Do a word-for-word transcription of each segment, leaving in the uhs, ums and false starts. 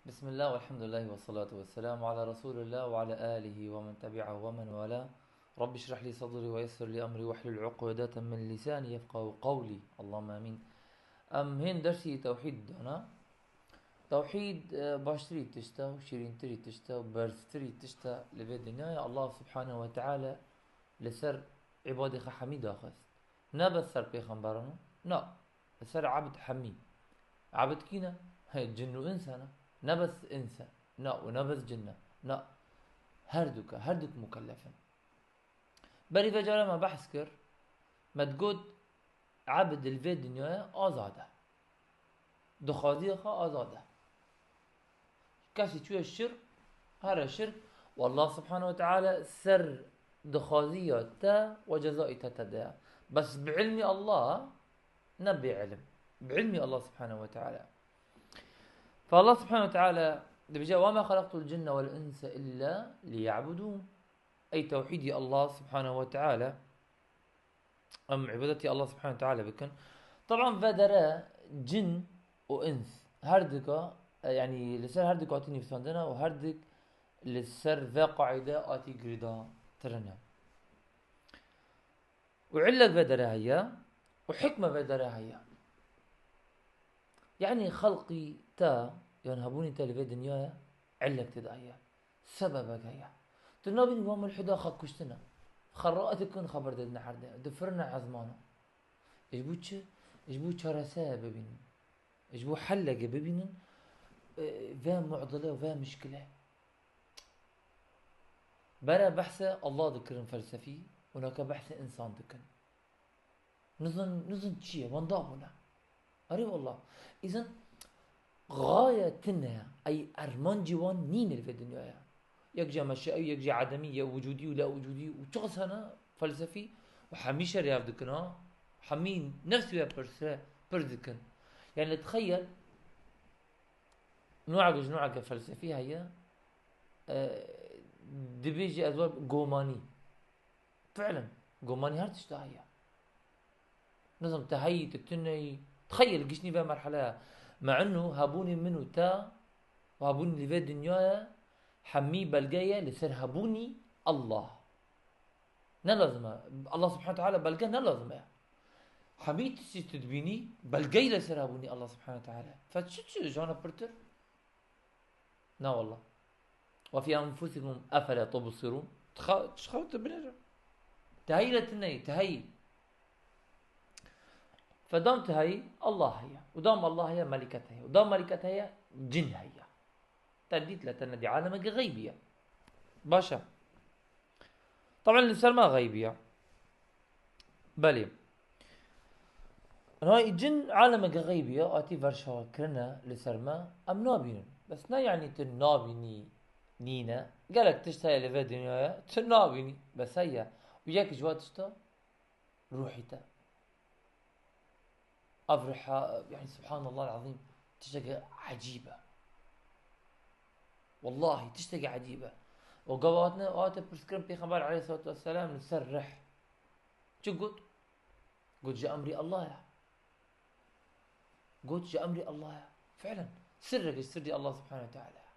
بسم الله والحمد لله والصلاة والسلام على رسول الله وعلى آله ومن تبعه ومن والاه. رب اشرح لي صدري ويسر لي أمري واحلل عقدة من لساني يفقهوا قولي. اللهم آمين. Em hên dersî tewhîd dana. Tewhîd, e, baştirî tişt e û şîrîntirî tişt e û berztirî tişt e li vê dinyayê. Allah Subhanehu ve Teala li ser îbadê xwe hemî daxist. Ne bes ser pêxemberan, na, li ser ebd hemî. Ebd kî ne? He, cin û ins hene. Ne bes ins e. Na, û ne bes cin e. Na, her duk e, her duk mukellef in. Berî vê cara me behs kir, me digot, ebd li vê dinyayê azad e. Dixwaziya xwe azad e. Kesî çûye şirk, here şirk, û Allah Subhanehu ve Teala ser dixwaziya te û cezayê te te daye. Bes bi ilmî Allah, ne bê ilim. Bi ilmî Allah Subhanehu ve Teala. Fe Allah Subhanehu ve Teala dibêje, "Ve ma halaktul cinne vel inse illa liya'budun." Ey tewhîdî Allah Subhanehu ve Teala, em îbadetî Allah Subhanehu ve Teala bikin. Taban vê dere cin û ins her dika, e, yanî li ser her dika hatî nivîsandine û her dik li ser vê qaîde hatî girêdantirine. Û illek vê dere heye û hikme vê dere heye. Yanî xelqî te, yan hebûnî te li vê dinyayê illek tê de heye. Sebebek heye. Tu nabînî wan mulhîda xwe kuştine. Xwe rae dikin, xwe berdidine erdê. Difirine ezmana. Ji bo çi? Ji bo çareseye bibînin. Ji bo helleke bibînin, e, vê mu'dile û vê mişkile. Bere behse Allah dikirin felsefî û naka behse insan dikin. Nizin, nizin çi ye? Wenda bûne. Erê wallah. Îzin gaye tune ye. Ey ermancî wan nîne li vê dinyaya. Yek jî meşe ew, yek jî edemî ye, wicûdî û la wicûdî û çiqas hene felsefî û hemî şerê ev dikin ha. Hemî nefsî wê pirse, pir dikin. Yani li tixeyel nûeke ji nûeke felsefî heye, e, dibêjî ez we gomanî. Fi'len, gomanî her tişta heye. Nizam te heyî, tu tune yî. Tixeyel giştî ve merheleya. Me inu hebûnî min û te û hebûnî li vê dinyayê hemî belge ye li ser hebûnî Allah. Ne lazim e. Allah Subhanahu Teala belge ne lazim e. Hemî tiştî tu dibînî belgeyî li ser hebûnî Allah Subhanahu Teala. Fe çi çi jana pirtir? Na wallah. Ve fî enfusikum efele tubsirûn. Txa-, çixa tu binêre. Tehî le tu neyî, tehî. Fe dam tu heyî, Allah heye. Û dam Allah heye, melîket heye. Û dam melîket heye, cin heye. Te dît le te nedî. Alemeke xeybî ye. Baş e. Taban li ser me xeybî ye. Belê. Niha cin alemeke xeybî ye, hatî verşa kirine li ser me, em nabînin. Bes ne yanî tu nabînî nîne. Gelek tişt heye li vê dinyayê, tu nabînî. Bes heye. Û yek ji wa tişta ruhî te. Ev ruha, yani subhanallah azîm, tişteke ecîb e. Wallahî tişteke ecîb e. Û gava hatine, hate pirskirin Pêxember aleyhissalatu vesselam li ser rih. Çi got? Got, ji emrî Allah ye. Got, ji emrî Allah ye. Fi'len. Sirrek ji sirrî Allah Subhanahu Teala ye.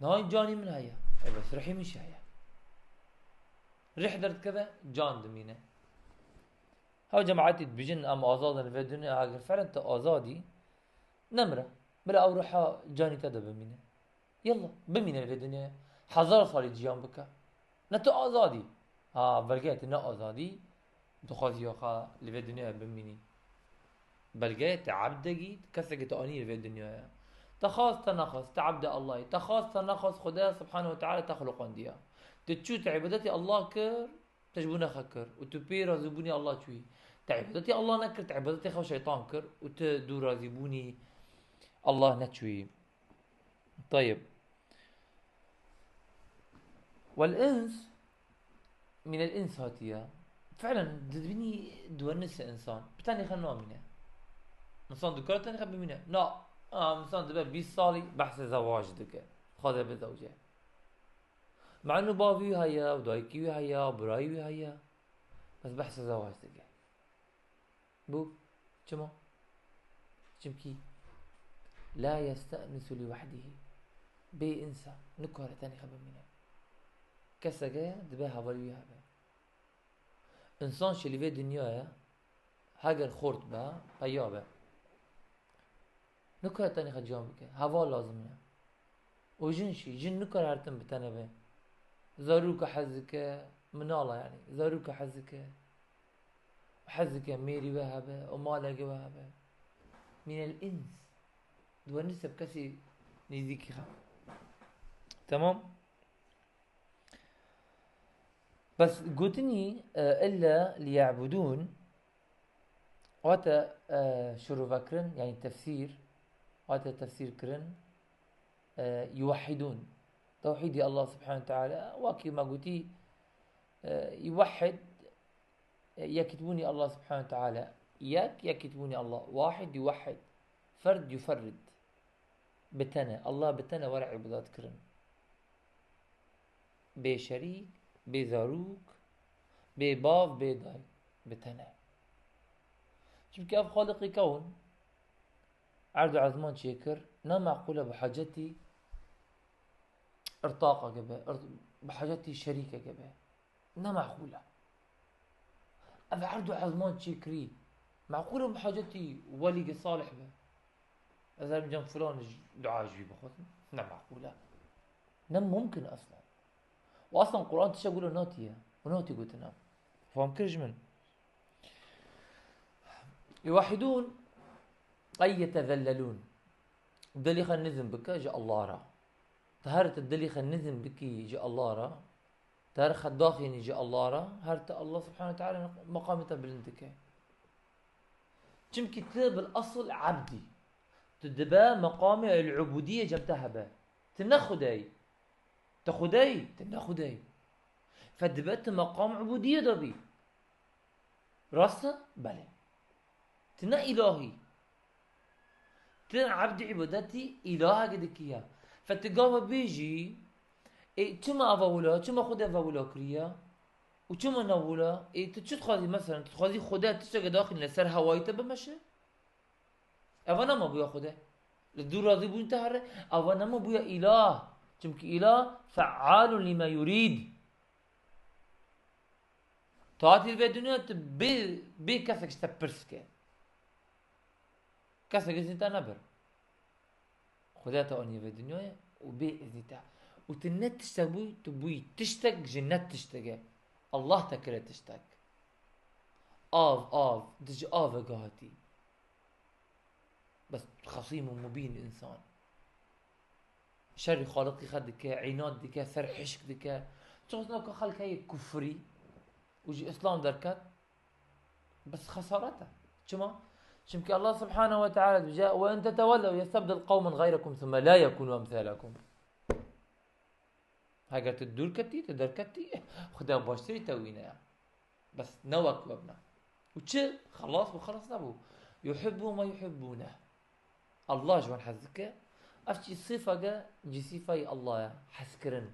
Niha canî min heye. E bes rihî min jî heye. Rih derdikeve, can dimîne. Hew cemaetî dibêjin, em azad in, vê dinyayê, ha, eger fi'len tu azad î, nemire. Bila ew ruha canî te de bimîne. Yalla, bimîne li vê dinyayê. Hezar salî jiyan bike. Ne tu azad î. Ha, belgeya te ne azad î. Dixwazî ya xwe li vê dinyayê bimînî. Belgeyê te ebdekî, kesekî te anî li vê dinyayê. Te xwest, te nexwest, te ebdê Allahî. Te xwest, te nexwest, Xwedê Subhanahu ve Teala te xuluqandiya. Tu çû, te îbadetê Allah kir, te ji bo nexe kir. Û tu pê razîbûnê Allah çûyî. Te îbadetê Allah nekir, te îbadetê xwe şeytan kir û tu dû razîbûnî Allah neçûyî. Tayib. Vel ins, minel ins hatiye. Fi'len, dibînî duwenis e insan. Bi tenê xwe namîne. Insan dikare tenê xwe bimîne. Na, a, insan dibe bîst salî, behsê zewac dike. Xwaze bizewce. Menu bavî wî heye, û dayikî wî heye, û birayî wî heye. Bes behsê zewac dike. Bû. Çima? Çimkî La yestenisu li wehdihî. Bê însa nikare tenê xwe bimîne. Kesek e, dibe hevalî wî hebe. Însan jî li vê dinyayê heger xort be, peya be. Nikare tenê xwe ciwan bike. Heval lazim e. Û jin jî, jin nikare her tim bi tenê be. Zarûka hez dike, minala yanî, zarûka hez dike. Hez dike mêrî we hebe, û maleke we hebe. Minel ins. Di we niseb kesî nêzîkî xe. Temam. Bes gotinî, e, illa liya'budûn, wate, e, şirovekirin, yanî tefsîr, wate tefsîr kirin, e, yuwehhidûn. Tewhîdî Allah Subhanahu ve Teala, wekî me gotî, e, yuwehhid, e, yekîtbûnî Allah Subhanahu ve Teala. Yek, yekîtbûnî Allah. Wahid, yuwehhid. Ferd, yuferrid. Bi tene. Allah bi tene were îbadet kirin. Bê şerîk, bê zarûk, bê bav, bê dayik. Bi tene. Çimkî ev Xaliqî kewn, erd û ezman çêkir, ne meqûl e bi hacetî irtaqeke be, ir-, bi hacetî şerîkeke be. Ne meqûl e. Ev erd û ezman çêkirî. Meqûl e bi hacetî welîge salih be. Ez her cem filan ji dua ji wî bixwazim. Ne meqûl e. Ne mumkin e aslan. Û aslan Quran tiştek wilo natiye. Û nati gotina. Fam kir ji min. Yuwahhidûn, ey yetezellelûn. Dilî xwe nizm bike ji Allah re. Tu her tu dilî xwe nizm bikî ji Allah re, tu her xwe daxînî ji Allah re, her tu Allah Subhanahu ve Teala meqamê te bilind dike. Çimkî tu bil asl ebdî. Tu dibe meqamê el-ubudiyê cem te hebe. Tu ne Xwedê yî. Tu Xwedê yî, tu ne Xwedê yî. Fe dibe tu meqam ubudiyê de bî. Rast e? Belê. Tu ne îlahî. Tu ebdî îbadetî îlahekî dikî ya. Fe tu gava bêjî, ê, çima ava wila, çima Xwedê ava wila kiriye? Û çima ne wila? Ê, tu çi dixwazî, meselen, tu dixwazî Xwedê tişteke daxîne li ser hewayî te bimeşe? Eva nema bûya Xwedê. Li dû razîbûn te here, eva nema bûya îlah. Çimkî îlah fealun lima yurîd. Tu hatî li vê dinyayê tu bê, bê kesek ji te pirs ke. Kesek iznî te nebir. Xwedê te aniye vê dinyayê û bê iznî te. Û tu ne tiştek bûyî, tu bûyî tiştek ji ne tişteke. Allah te kire tiştek. Av, av, tu ji aveke hatî. Bes xesîm û mubîn însan. Şerî Xaliqî xwe dike, înad dike, ser hişk dike. Çiqas naka xelk heye kufrî û ji Îslam derket, bes xesaret e. Çima? Çimkî Allah Subhanahu ve Teala dibêje, "Ve in tetewellew yestebdil qewmen gayrekum thumme la yekunu emsalekum." Heger tu dûr ketî, tu derketî, Xuda baştirî te wîne ya. Bes ne wek we bine. Û çi? Xelas bû, xelas nebû. Yuhibbu me yuhibbune. Allah ji wan hez dike. Ev çi sifage, cî sifayê Allah ya. Hezkirin.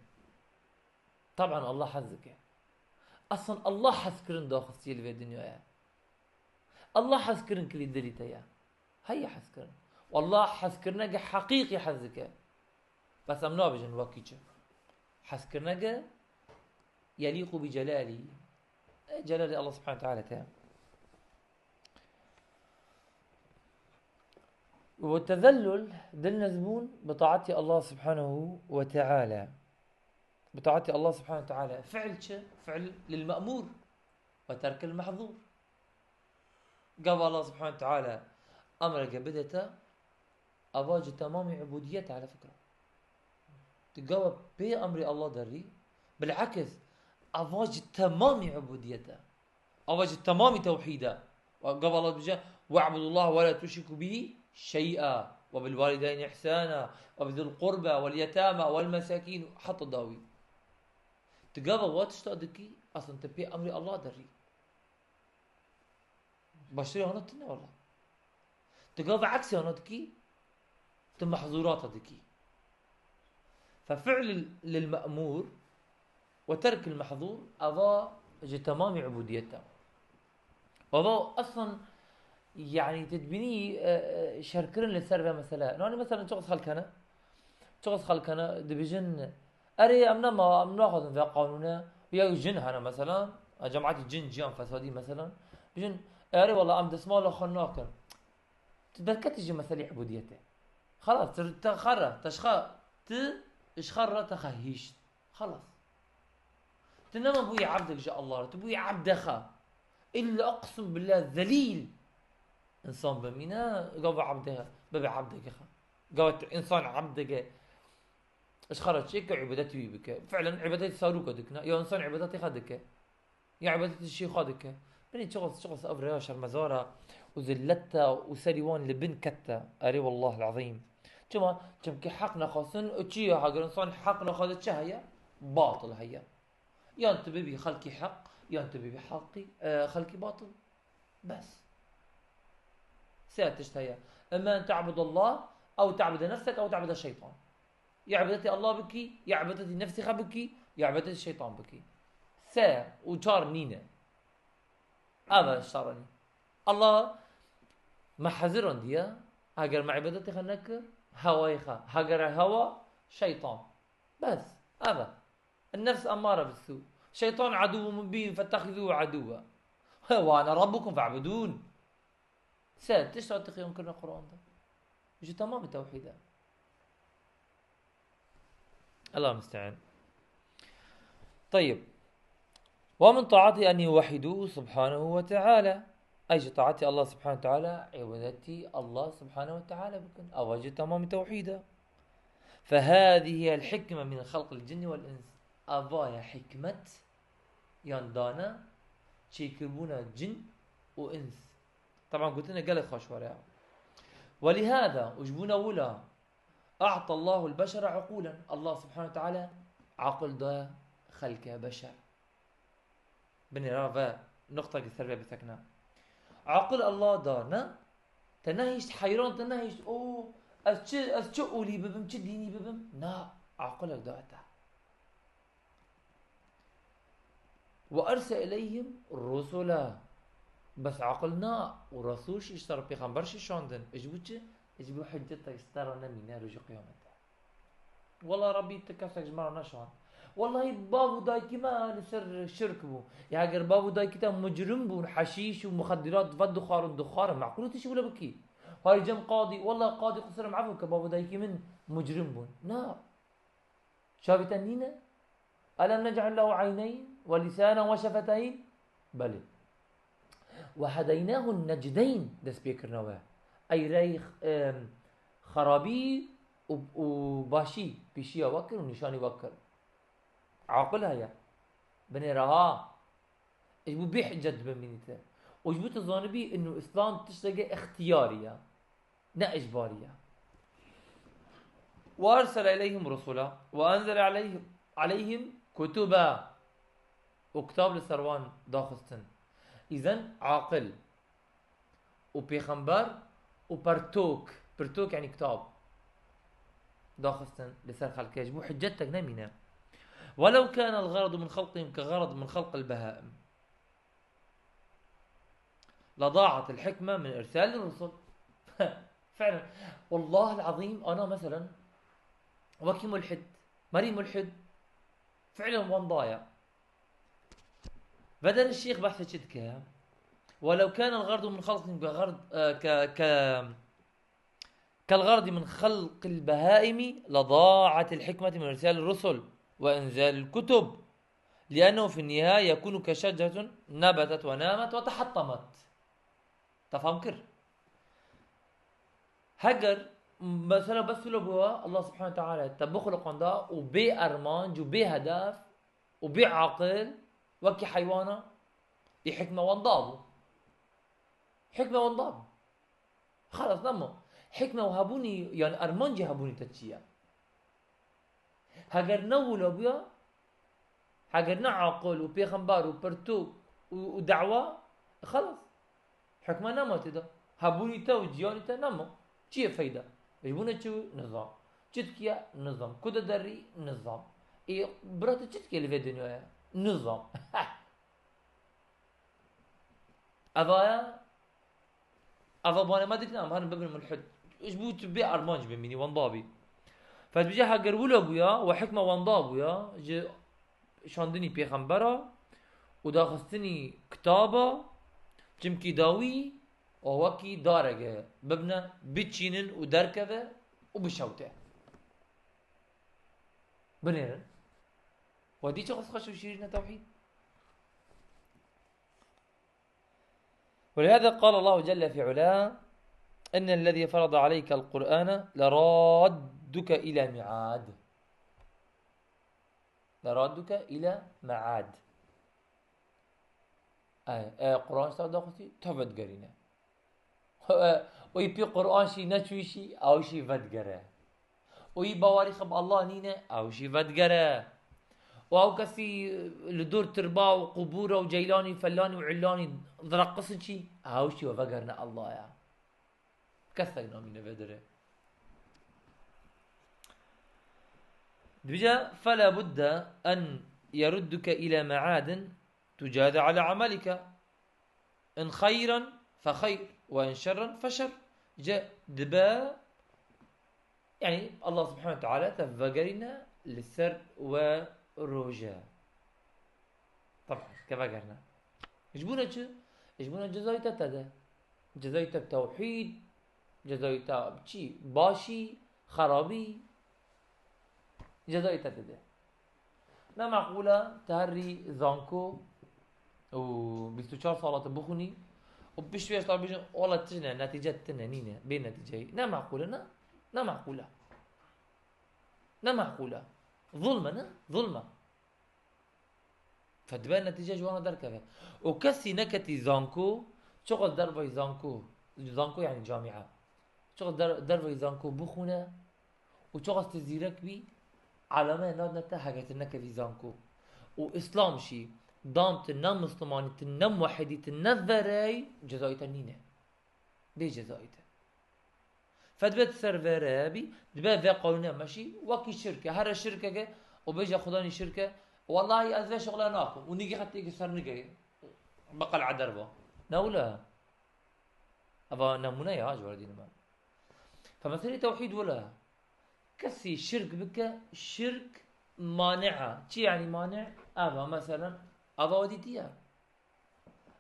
Taban Allah hez dike. Aslan Allah hezkirin daxistiye li vê dinyaya. Allah hezkirin kilî dilî te ya. Heye hezkirin. Wallah hezkirineke heqîqî hez dike. Bes em nabêjin wekî çi. Hezkirineke yelîqu bi celalî. E, celalê Allah Subhanahu Teala te. Ve tezellul, dilnizbûn bi taetî Allah Subhanahu ve Teala. Bi taetî Allah Subhanahu Teala. Fiil çi? Fiil lil me'mûr ve terkil mehzûr. Gava Allah Subhanahu Teala emreke bide te, ava ji temamî ubudiyet e, hele fikra. Tu gava pê emrê Allah derî, bil'eks, ava ji temamî ubudiyet e. Ava ji temamî tewhîd e. Gava Allah dibêje, "We'budullah ve la tuşriku bihi şey'a ve bil valideyni ihsana ve bizil qurba vel yetama vel mesakîn." Heta dawî. Tu gava wa tişta dikî, aslan tu pê emrê Allah derî. Baştirî hana tune wala. Tu gava eksî hana dikî, tu mehzûrata dikî. Fe fi'l lil me'mûr ve terkil mehzûr, ava ji temamî ubudiyet e. Ava aslan Yanî tu dibînî, e, e, şerkirin li ser ve mesele. Nanî mesela çiqas xelk hene. Çiqas xelk hene dibêjin, "Erê em nema, em naxwazin ve qanûne." Ya jin hene mesela, e, cemaetî cin, ciyan fesadî mesela. Bijin, "Erê wala em destmala xwe nakin." Tu derketî ji meselê ibûdiyetê. Xelas, tu, te xerre, te ji xwe, tu ji xerre te xehîşt. Xelas. Tu nema bûyî ebdek ji Allah re, tu bûyî ebdê xwe. Îlla eqsim billah zelîl însan bimîne, gava ebdê xwe, bibe ebdekê xwe. Gava tu însan ebdekê ji xwe re çêke, îbadetê wî bike. Fi'len îbadetê sarûka dikine, ya însan îbadetê xwe dike. Ya îbadetê şêxa dike. Binê çiqas, çiqas ev rêya şermezar e û zillet e û serî wan li bin ket e. Erê wellahil ezîm. Çima? Çimkî heq nexwestin û çi ye? Heger însan heq nexwaze çi heye? Batil heye. Yan tu bibî xelkî heq, yan tu bibî xelkî, e, xelkî batil. Bes. Sê tişt heye. Imma en te'budallah, ew te'bude nefsek, ew te'bude şeytan. Ya îbadetê Allah bikî, ya îbadetê nefsê xwe bikî, ya îbadetê şeytan bikî. Sê û çar nîne. Ev e şaranî. Allah me hezir andiye, heger me îbadetê xwe nekir, hewayê xwe. Heger e hewa, şeytan. Bes, ev e. Nefs emmare bis-sû. Şeytan aduwwun mubîn, fettehizûhu aduwwa. Ve ene rabbukum fe'budûn. Sê tişta tu xiyan kirine Quran de. Ji temamê tewhîd e. Allah musta'an. Tayyib. Ve min taatihi en yuvehhidûhu subhanehu ve teala. Ey ji taatê Allah subhanehu ve teala, îbadetî Allah subhanehu ve teala bikin. Ava ji temamê tewhîd e. Fehâzî hiyel hikme min xelqil cinni vel ins. Ava ye hikmet, yan dane, çêkirbûna cin û ins. Teban gotine gelek xweş were ya. Welihâzâ, û ji bona wila, a'tallâhul beşere uqûlen. Allah subhanehu ve teala aqil daye xelke, beşer. Binêra ve nuqtekî ser vê bisekine. Aqil Allah da, ne? Te nehişt heyran, te nehişt, "O, ez çi, ez çi olî bibim, çi dînî bibim?" Na, aqilek da te. "Ve erse ileyhim rusula." Bes aqil na, û resûl şî, ji te re pêxember şî şandin. Ji bo çi? Ji bo hiccetek ji te re nemîne rojê qiyametê. Wela Rabbî, tu kesek ji me re neşand. Wellahî bav û dayikî me li ser şirk bû. Ya eger bav û dayikî te mucrim bûn, heşîş û muxeddirat vedixwarin, dixwarin, meqûl e tu şî wile bikî. Hay cem qadî, wellahî qadî, qusurê min efû ke, bav û dayikî min mucrim bûn. Na. Çavê te nîne? Elem nec'el lehu eyneyn ve lîsanen ve şefeteyn? Belê. "Ve hedeynahu necdeyn", dest pê kirine we. Ey rey, em, xerabî û, û başî pêşiya we kir û nîşanî we kir. Aqil heye. Binêre ha. Ji bo bê hicet dibimînî te. Û ji bo tu zanibî inu Îslam tişteke îxtiyarî ye. Ne icbarî ye. "Ve ersele ileyhim rusula ve enzele aleyhim, aleyhim kutuba." Û kitab li ser wan daxistin. Îzen aqil û pêxember û pertok, pirtok yanî kitab daxistin li ser xelkê, ji bo hiccetek nemîne. "Welew kânel garazu min xelqihim ke garaz min xelqil behâim." "Ledâ'atil hikme min îrsâlir rusul." Fi'len. Wellahil azîm, ana meselen, wekî mulhid, merî mulhid, fi'len wenda ye. Veder şêx behsê çi dike? "Welew kânel garazu min xelqihim ke gard-, e, ke, ke, kel garazi min xelqil behâimi ledâ'atil hikmeti min îrsâlir rusul ve inzâlil kutub. Liennehu fin nihâye yekûnu ke şeceretun nebetet ve nâmet ve tehettamet." Te fam kir? Heger mesela bes wilo bûya, Allah subhanehu ve teala te bixuliqanda û bê armanc û bê hedef û bê aqil wekî heywana, ê hikme wenda bû. Hikme wenda bû. Xelas, nema. Hikme û hebûnî, yanî armancê hebûnî te çi ye? Heger ne wilo bûya, heger ne aqil û pêxember û pirtûk û, û dawa, xelas. Hikme nema tê de. Hebûnî te û ciyanî te nema. Çi ye feyda? Ji bo ne çi? Nizam. Çi dikiye? Nizam. Ku de derî? Nizam. Ê, bira te çi dikiye li vê dinyaya? Nizam. Evaya Eva banê me dikine, em herin bibin mulhid. Ji bo tu bê armanc bimînî, wenda bî. Fedbîje heger wilo bûya, we hikme wenda bûya, ji şandinî pêxembera û daxistinî kitaba, çimkî dawî, û wekî dareke bibne, biçînin û derkeve û bişewte. Binêrin. We dî çi xweş û şîrîn e tewhîd. ولهذا قال الله جل في علاه: إن الذي فرض عليك القرآن لرادك إلى ميعاد. لرادك إلى معاد. Ey, e, Quran ser daxistî, te vedigerîne. E, û yî pî Quran şî neçûyî şî, ew şî vedigere. Û yî bawerî xwe bi Allah nîne, ew şî vedigere. Û ew kesî li dor tirba û qubûra û ceylanî û fellanî û illanî direqisin çî, ew şî we vegerine Allah ya. Kesek namîne vê derê. Dibêje, فلا بد أن يردك إلى معاد تجازى على عملك. إن خيرا فخير، وإن شرا فشر. Ca dibe, yani Allah Subhanahu ve Teala te vegerîne li ser we roje. Taban, ke vegerine. Ji bo ne çi? Ji bo ne cezayê te te de. Cezayê te tewhîd, cezayê te çi? Başî, xerabî, cezayê te dide. Ne meqûl e, te herî zanko û bîst û çar sala te bixwînî û pişt vê ji te bêjin, wala tişt ne, netîce tune, nîne, bê netîceyî. Ne meqûl e, ne. Ne meqûl e. Ne meqûl e. Zulm e, ne? Zulm e. Fedibe netîce ji wana derkeve. Û kesî neketî zanko, çiqas dervayî zanko, zanko yani camia, çiqas der-, dervayî zanko bixwîne û çiqas tu zîrek bî, elame nadine te heke tu nekevî zanko. Û Îslam jî dan tu ne Mislimanî, tu ne muwehhidî, tu ne verey, cezayê te nîne. Bê cezayê te. Fedibe tu ser vere bî, dibe vê qanûnê me jî wekî şirk e. Here şirkeke û bêje Xudanî şirk e. Wellahî ez vê şixule nakim. Û nigî xetê ki ser nigeyê. Beqel eder ba. Ne wile? Eva nemûne ya ji werdî me. Fe meselê tewhîd wile. Kesî şirk bike, şirk mani e. Çi yani mani? Eva meselen, eva wedî tiye.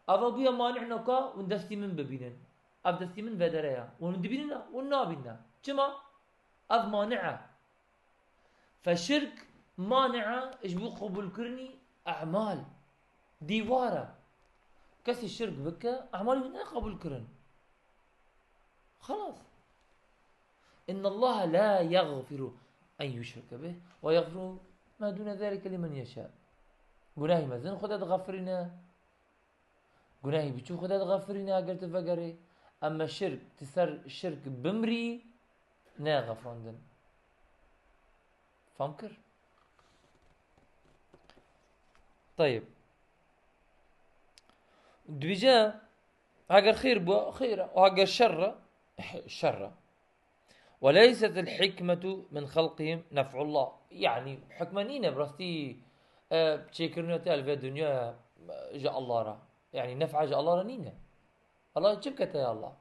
Eva bûye manî noka hûn destî min bibînin. Ev destî min vedere ya. Hûn dibînin e, hûn nabînin e. Çima? Ev manî e. Fe şirk manî e ji bo qebûlkirinî emal. Dîwar e. Kesî şirk bike, emalî wî ne qebûl kirin. Xelas. إن الله لا يغفر أن يشرك به ويغفر ما دون ذلك لمن يشاء. Gunahî mezin Xuda dixefirîne. Gunahî biçûk Xuda dixefirîne eger tu vegerê. Emme şirk, tu ser şirk bimrî, ne xefirandin. Fam kir? Tayib. Dibêje, heger xêr bû, xêr e. Û heger şer e, şer e. وليست الحكمة من خلقهم نفع الله. Yani hikme nîne bi rastî, e, çêkirina te li vê dinyaya, e, ji Allah re. Yani nef'a ji Allah re nîne. Allah çi bike te ya Allah?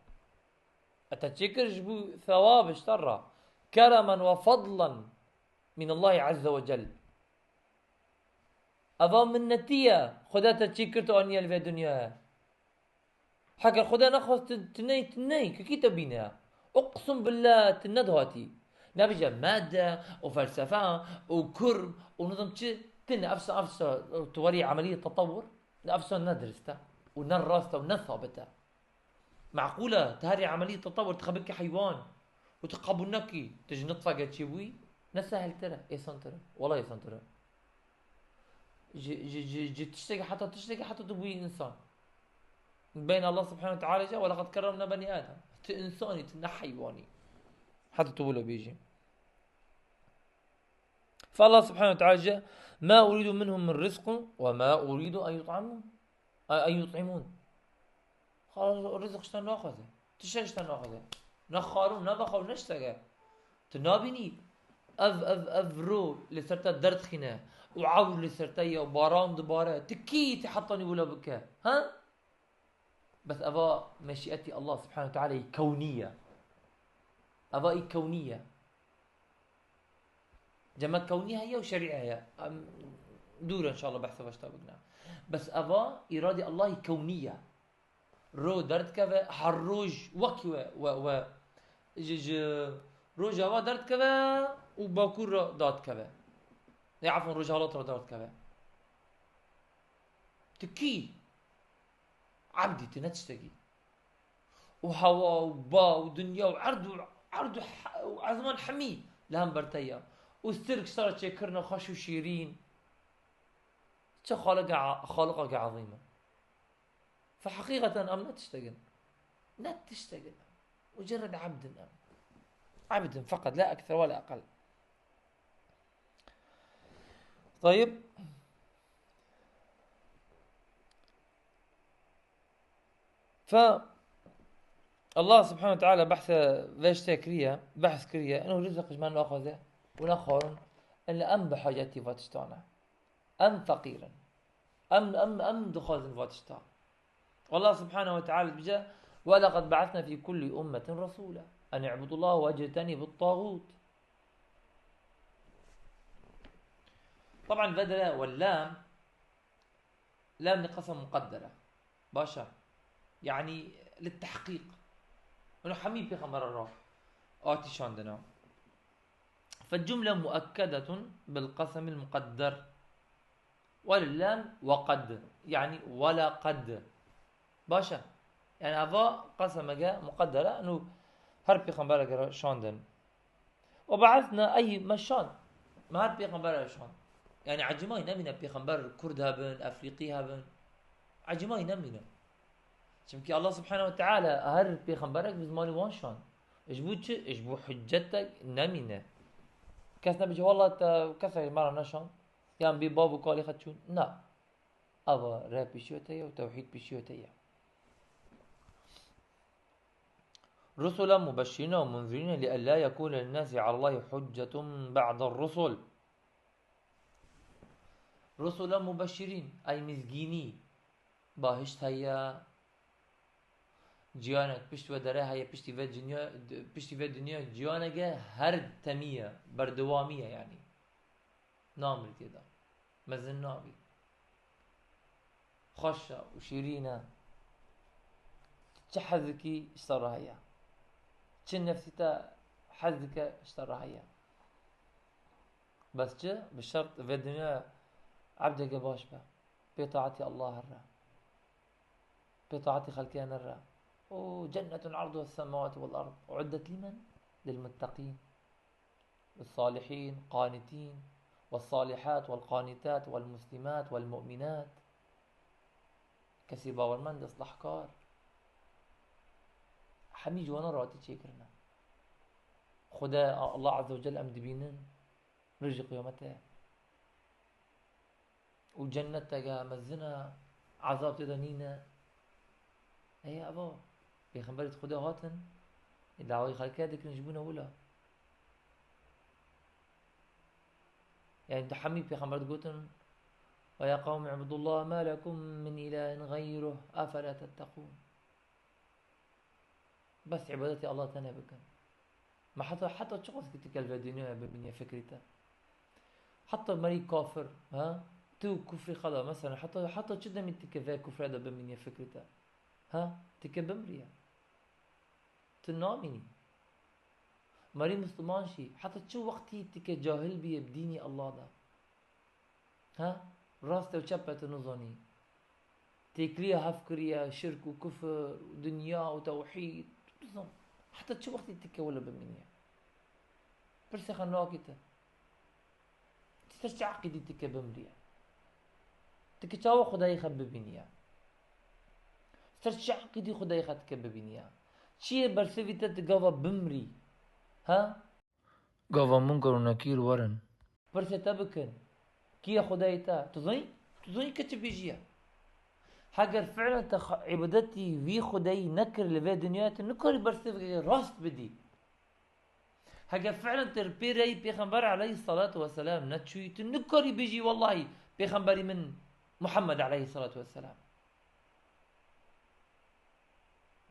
E te çêkir ji bo thewab ji te re. كرما وفضلا من الله عز وجل. Eva minnetî ye. Xuda te çêkir tu aniye li vê dinyaya. Heke Xuda nexwest tu, tu ney, tu ney, kekî te bîne. Uqsim billah tu nedihatî. Nebêje made û felsefe û kurm û nizam çi, tu ne, efsa, efsa, tu werî emeliyê tetewur, ne efsa ne dirist e û ne rast e û ne sabit e. Meqûl e, tu herî emeliyê tetewur, tu xwe bikî heywan û tu qebûl nekî, tu ji nitfeke çêbûyî, ne sehiltir e, êsantir e. Wela êsantir e. Ji, ji, ji, ji tiştekî heta tiştekî heta tu bûyî însan. Beyna Allah Subhanahu ve Teala jî, "Ve lekad kerremna benî Adem." Tu însanî, tu ne heywanî. Heta tu wilo bêjî. Fe Allah Subhanahu ve Teala jî, "Ma uridu minhum min rizqin ve ma uridu en yut'amun." Ay, ay yut'imun. Xalas, o rizq ji te naxwaze. Tiştek ji te naxwaze. Ne xarûn, ne vexaw, ne şteke. Tu nabînî ev, ev, ev ro li ser te derdixîne û ewr li ser te ye û baran dibare. Tu kî yî tu hetanî wilo bike? Ha? Bes eva meşîetî Allah subhanehu ve teala yî kewnî ye. Eva yî kewnî ye. Cema kewnî heye û şerî heye. Em dûr inşallah behsa veşta bigine. Bes eva îradî Allah yî kewnî ye. Ro derdikeve, her roj wekî we, we, we, ji, ji rojava derdikeve û bakur re dadikeve. Ê, efon, rojhilat re derdikeve. Tu kî? Ebdî, tu ne tiştekî. Û hewa û ba û dinya û erd û, erd û he-, û ezman hemî li hember te ye. Û sirk ji te re çêkirine xweş û şîrîn. Çi xaliqe, xaliqeke ezîm e. Fe heqîqeten em ne tiştek in. Ne tiştek in. Mucerred ebd in em. Ebd in feqet, la ekser we la eqel. Tayib. Fe Allah subhanehu ve teala behse vê tiştê kiriye, behs kiriye, eno rizq ji me naxwaze û nexwarin, illa em bi hacetî va tiştan e. Em feqîr in. Em, em, em dixwazin va tişta. Allah subhanehu ve teala dibêje, "Ve leqed be'esna fî kullî ummetin resûla. En i'budullaha ve ectenîbut tağût." Taban vedere ve lam, lam li qesem muqedder e. Baş e. Yanî, li tehqîq. Û hemî pêxembera re hatî şandina. Fe cumle muekkedetun bil qesemil muqedder. Welillam ve qed. Yanî, wela qed. Baş e. Yanî, eva qesemeke muqedder e. Eno her pêxembereke re şandin. Ve be'esna, ey me şand. Me her pêxembereke şand. Yanî, ecîmayî nemîne pêxember kurd hebin, efrîqî hebin. Ecîmayî nemîne. Çimkî Allah subhanehu ve teala her pêxemberek bi zimanê wan şand. Ji bo çi? Ji bo hiccetek nemîne. Kes nebêje, "Wallah te kesek ji me re neşand. Yan bê bav û kalê xwe çûn." Na. Ava rê pêşiyo te ye û tewhîd pêşiyo te ye. Rusulen mubeşşirîne ve munzirîne li ellâ yekûne linnâsî alallâhi huccetun be'der rusul. Rusulen mubeşşirîn, ey mizgînî, bahişt heye, ciyanek pişt ve derê heye, piştî vê dinya, piştî vê dinya ciyaneke her temî ye, berdewamî ye yanî. Namrî tê de. Mezin nabî. Xweş e û şîrîn e. Çi hez dikî ji te re heye. Çi nefsî te hez dike ji te re heye. Bes çi? Bi şert vê dinyayê ebdeke baş be. Pê taetî Allah here. Pê taetî xelkê nere. O cennetun arduha semawati vel ard. Uiddet limen? Lil mutteqîn. Ve salihîn, qanitîn. Ve salihât, vel qanitât, vel muslimât, vel mu'minât. Kesê bawermend, islahkar. Hemî ji wana re hatî çêkirine. Xuda, Allah Azze ve Celle em dibînin. Rojê qiyametê. Û cenneteke mezin e, ezab tê de nîne. Ey eva, pêxemberê Xwedê hatin, ê dawayê xelkê dikirin ji bo ne wila. Yani di hemî pêxember digotin, "Ve ya qewm ibudullah ma lekum min ilahin gayruh, efela tettekûn." Bes îbadetê Allah tenê bikin. Me heta, heta çiqas ki tu kel vê dinyaya bimîniye fikrî te. Heta merî kafir, ha? Tu kufrî xwe de, mesela, heta, heta çi demî tu ke vê kufrê de bimîniye fikrî te? Ha? Tu ke bimriye. Tu namînî. Merî Misliman jî, heta çi wextî tu ke cahil bîye bi dînî Allah de? Ha? Rast e û çep e tu nizanî. Têkiliya hev kiriye, şirk û kufir, û dinya û tewhîd. Tu nizan. Heta çi wextî tu ke wile bimîniye? Pirsê xwe nakî te. Tu ser çi eqîdî tu ke bimriye? Tu ke çawa Xwedayê xwe bibîniye? Ser çi eqîdî Xwedayê xwe tu ke bibîniye? Çi ye bersivî te tu gava bimrî? Ha? Gava Munker û Nekîr werin. Pirsê te bikin. Kî ye Xwedayê te? Tu zanî? Tu zanî ke çi bêjî ye? Heger fi'len te xwe îbadetî vî Xwedayî nekir li vê dinyayê, tu nikarî bersivekê rast bidî. Heger fi'len tu li pê reyî Pêxember aleyhisselatu vesselam neçûyî, tu nikarî bêjî, "Wellahî Pêxemberî min Muhammed aleyhisselatu vesselam."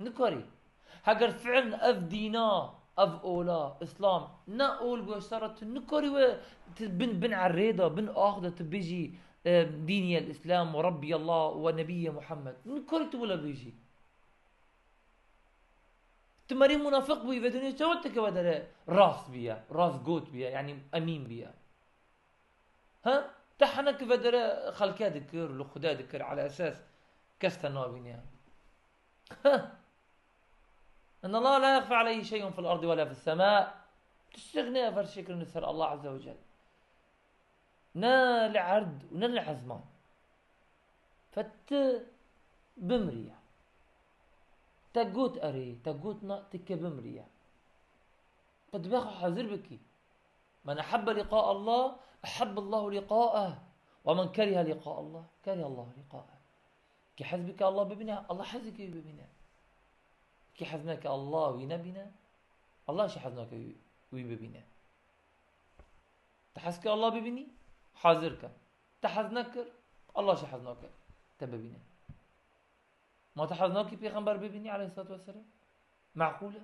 Nikarî. Heger fi'ln ev dîna, ev ola, Îslam, ne ol goşta re, tu nikarî we, tu bin, bin erê de, bin ax de tu bijî, e, dîniyel Îslam ve Rabbiyallah ve Nebiyye Muhammed. Nikarî tu wila bijî. Tu merî munafiq bûyî, vê dinyê çawa tike we dere rast biye, rast got biye, yanî emîn biye. Ha? Te hene ki vedere xelke dikir, li Xuda dikir, ala esas kes te nabîne. Ha? Inna Allah la yaxfa aleyhi şey'un fil ardi ve la fis sema. Tiştek ne fer şekilini ser Allah Azze ve Celle. Ne li erd û ne li ezman. Fet bimriye. Te got erê, te got na, tike bimriye. Qe dibe xwe hazir bikî. Men ehebbe liqa Allah, ehebbe Allahu liqa'eh. Ve men kerihe liqa Allah, kerihe Allahu liqa'eh. Kî hez bike Allah bibîne, Allah hez dike wî bibîne. Kî hez neke Allah wî nebîne, Allah jî hez nake wî, wî bibîne. Te hez ke Allah bibînî, hazir ke. Te hez nekir, Allah jî hez nake te bibîne. Ma tu hez nakî Pêxember bibînî aleyhissalatu vesselam? Meqûl e?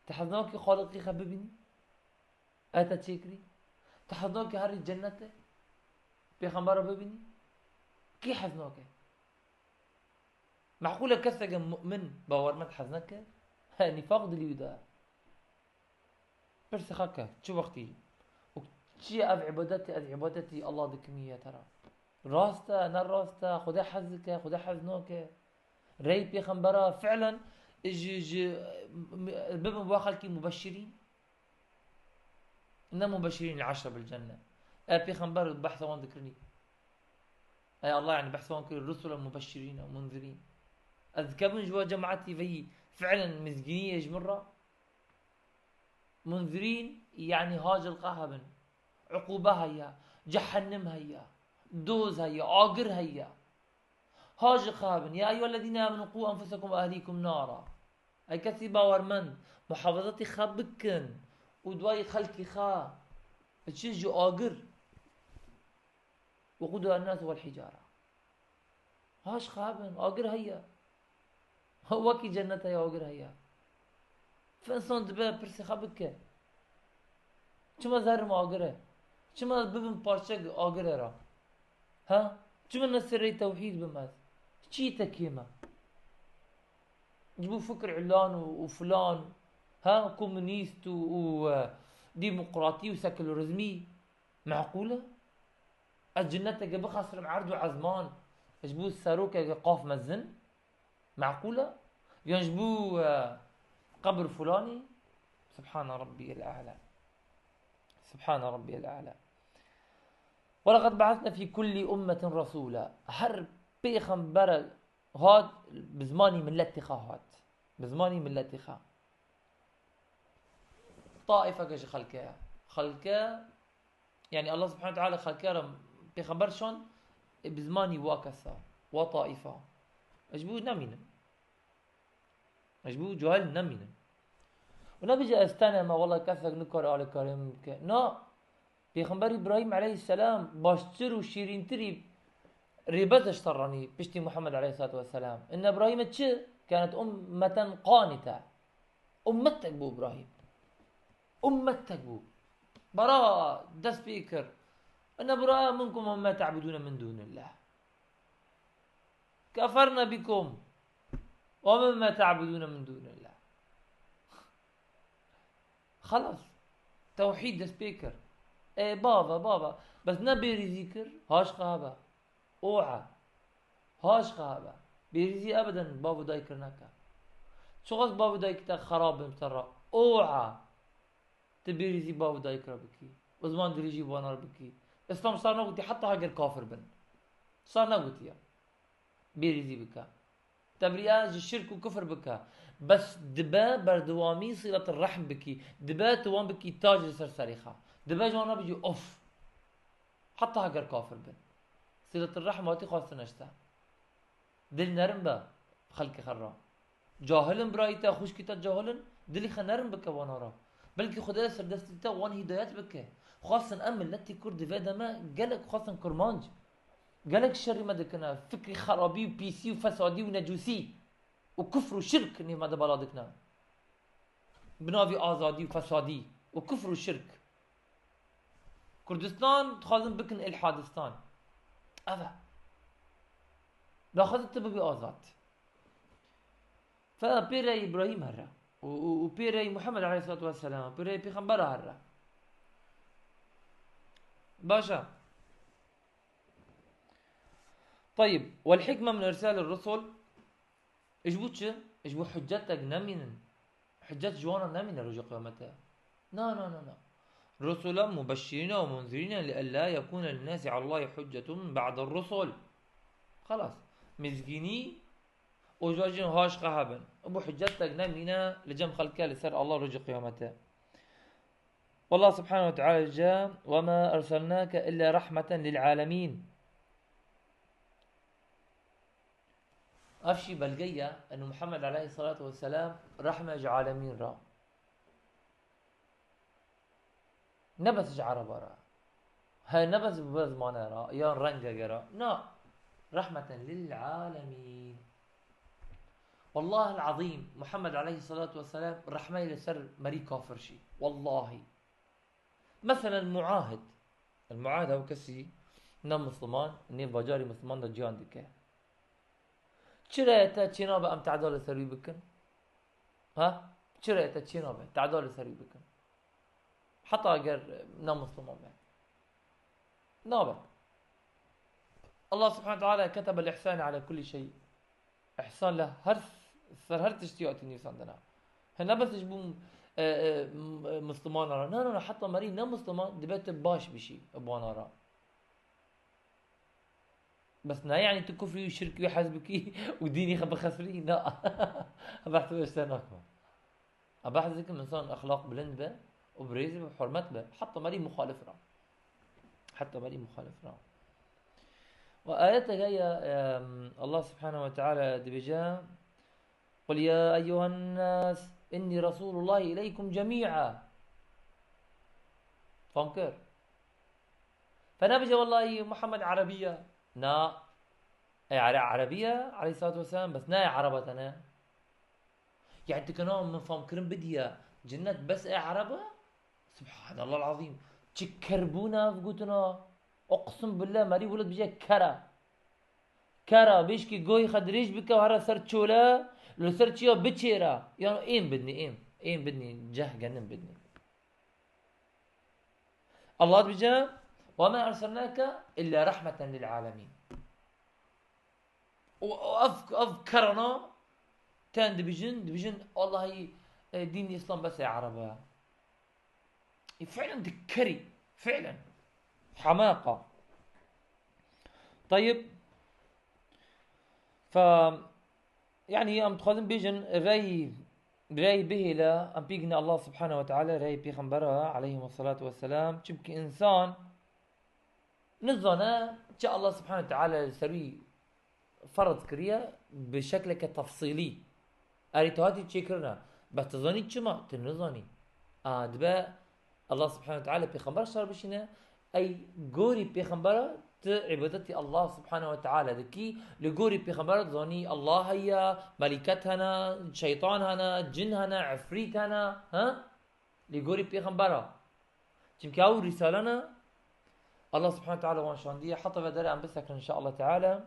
Tu hez nakî Xaliqî xwe bibînî? E te çêkirî? Tu hez nakî herî cennetê Pêxembera bibînî? Kî hez nake? Meqûl e keseke mu'min, bawermend hez nake? He, nîfaq dilî wî de ye. Pirsê xwe ke, çi wextî û çi ye ev îbadetê, ez îbadetî Allah dikim ya te re. Rast e, ne rast e, Xwedê hez dike, Xwedê hez nake. Rey pêxembera fi'len ji, ji, bibin wa xelkî mubeşirîn. Ne mubeşirîn li eşre bil cenne. E pêxember behsa wan dikirinî. E Allah yani behsa wan kir, rusulen mubeşirîn û munzirîn. Ez dikevin ji wa cemaetî veyî fi'len mizgînî ye ji min re. Munzirîn, yanî hacil qehe bin. Uqûbe heye, cehennim heye, doz heye, agir heye. Hacî qehe bin. Ya eyyuhellezîne amenu qû enfusekum ve ehlîkum nara. Ey kesî bawermend, muhafazatî xwe bikin û duayî xelkî xwe. Çi ji agir. Weqûduha ennasu vel hîcara. Haş xabin, agir heye. Wekî cennet heye, agir heye. Fi insan dibe pirsê xwe bike. Çima zerim agir e? Çima ez bibim parçek agir e ra? Ha? Çima ne serê tewhîd bim ez? Çi te kêm e? Ji bo fikir îlan û, û filan, ha? Komunîst û, û, e, demokratî û sekülerîzmî. Meqûl e? Ez cinneteke bixesirim erd û ezman ji bo serokeke qaf mezin? Meqûl e? Yan ji bo, e, qebir fulanî? Subhane Rabbiyel A'la. Subhane Rabbiyel A'la. Ve leqed be'esne fî kullî ummetin resûla. Her pêxembere hat, bi zimanî milletê xwe hat. Bi zimanî milletê xwe. Taîfeke ji xelke ye. Xelke, yani Allah subhanahu ve teala xelke re pêxember şand, e, bi zimanî wa kesa, wa taîfa. Ez ji bo nemînim. Ez ji bo cahil nemînim. Û nebêje ez tene me, wela kesek nikare alîkarî min bike. Na, Pêxember Îbrahîm aleyhisselam baştir û şîrîntirî rêbez ji te re anî piştî Muhammed aleyhisselatu vesselam. Inne Îbrahîme çi? Kenet ummeten qanite. Ummetek bû Îbrahîm. Ummetek bû. Bara dest pê kir. Inne bura minkum ve ma te'budûne min dûnillah. Keferne bikum ve mimma te'budûne min dûnillah. Xelas. Tewhîd dest pê kir. Ê bava, bava. Bes ne bêrîzî kir, haşqa hebe. Oha. Haşqa hebe. Bêrîzî ebeden bav û dayik kir neke. Çiqas bav û dayik te xerab bin te re. Oha. Tu bêrîzî bav û dayik re bikî. Û ziman dirêjî vana re bikî. Îslam sar negotî heta heger kafir bin. Sar negotiye. Bêrîzî bike. Tebriya ji şirk û kufir bike. Bes dibe berdewamî sîletir rehm bikî. Dibe tu wan bikî tac li ser serê xwe. Dibe ji wan re bicî of. Heta heger kafir bin. Sîletir rehm hatî xwestin eşte. Dil nerin be xelkê xwe re. Cahil in birayî te, xwişkî te cahil in, dilî xwe nerin bike wana re. Belkî Xwedê ser destî te wan hîdayet bike. Xwestin em miletî Kurd di vê deme gelek xwestin Kurmanc. Gelek şerî me dikine, fikrî xerabî û pîsî û fesadî û necûsî. û kufr û şirk nêv me de bala dikine. Bi navî azadî û fesadî û kufr û şirk. Kurdistan dixwazin bikin ilhadistan. Ev e. Daxwazin tu bibî azad. Fe pê rey Îbrahîm here. Û, û, û pê rey Muhammed aleyhissalatu vesselam, pê rey pêxembera here. Baş e. Tayib. Wel hikme min îrsal rusul. Ji bo çi? Ji bo hiccetek nemînin. Hiccet ji wan re nemîne roja qiyamete. Na, na, na, na. Rusulan mubeşşirîne ve munzirîne li ella yekûne linnâsi alallâhi huccetun ba'der rusul. Xelas. Mizgînî û ji wan jî haşqe hebin. Bo hiccetek nemîne li cem xelke li ser Allah roja qiyamete. Wallah subhanehu ve teala dibêje, "Ve ma erselnake illa rahmeten lil alemin." Ev jî belge ye, eno Muhammed aleyhissalatu vesselam rehme ji alemîn re. Ne bes ji Ereba re. He, ne bes bi zimane re, yan rengeke re. Na. Rehmeten lil alemîn. Wallahil azîm, Muhammed aleyhissalatu vesselam rehmeyê li ser merî kafir jî. Wallahî. Meselen muahid. El muahid ew kesî ne Misliman, nê bajarî Misliman de ciyan dike. Çi reye te çênabe em teda li ser wî bikin? Ha? Çi reye te çênabe teda li ser wî bikin? Heta eger ne Misliman be. Nabe. Allah subhanahu ve teala ketebel ihsane ala kulli şey. Îhsan li her, ser her tiştî hatî nivîsandina. He, ne bes ji bo, e, e, m-, e, Mislimanan re. Na, na, na, heta merî ne Misliman dibe tu baş bişî bi wana re. Bes ne, yanî tu kufrî û şirkî wî hez bikî û dînî xwe bixesirî, na. Behs wê ji te nakim. A behs dikim, insan exlaq bilind be û bi rêz be, bi hurmet be. Heta merî muxalif re. Heta merî muxalif re. Ve ayetek heye, em, Allah subhanehu ve teala dibêje, "Qul ya eyyuhen nas, inni Resulullahi ileykum cemî'a." Fam kir? Fe nebêje, "Wellahî Muhammed Erebî ye." Na. Ey Ere-, Erebî ye, aleyhissalatu vesselam, bes ne ey Ereba tene. Yani tu kana min famkirin bidiye, cinnet bes ê Ereb e? Subhanallah azîm. Çi kerbûn e ev gotina. Uqsim billah, merî wilo dibêje kere. Kere, bêşkî goyê xwe dirêj bike, here ser çole, li ser çiya biçêre. Yan ên bidnî, ên. Ên bidnî, ceh genim bidnî. Allah dibêje, "Ve ma erselnake illa rahmeten lil alemin." Û, û ev, ev kerana tên dibêjin, dibêjin, Allahî, e, dîn Îslam bes ê Ereba ye. E, fiilen dikerî, fiilen. Hemaqa. Tayib. Fe, yani em dixwazin bêjin, rey, rey bihêle, em pêgine Allah subhanehu ve teala, rey pêxembera aleyhimussalatu vesselam. Çimkî insan nizane çi Allah subhanehu ve teala li ser wî ferz kiriye bi şekleke tefsîlî. Erê tu hatî çêkirine. Bes tu zanî çima? Tu nizanî. A, dibe Allah subhanehu ve teala pêxember şer bişîne, ey gorî pêxembera tu îbadetî Allah subhanehu ve teala dikî, li gorî pêxembera tu zanî Allah heye, melîket hene, şeytan hene, cin hene, efrît hene, ha? Li gorî pêxembera. Çimkî ew rîsale ne, Allah subhanehu ve teala wan şandiye, heta ve dere em bisekin inşallah teala.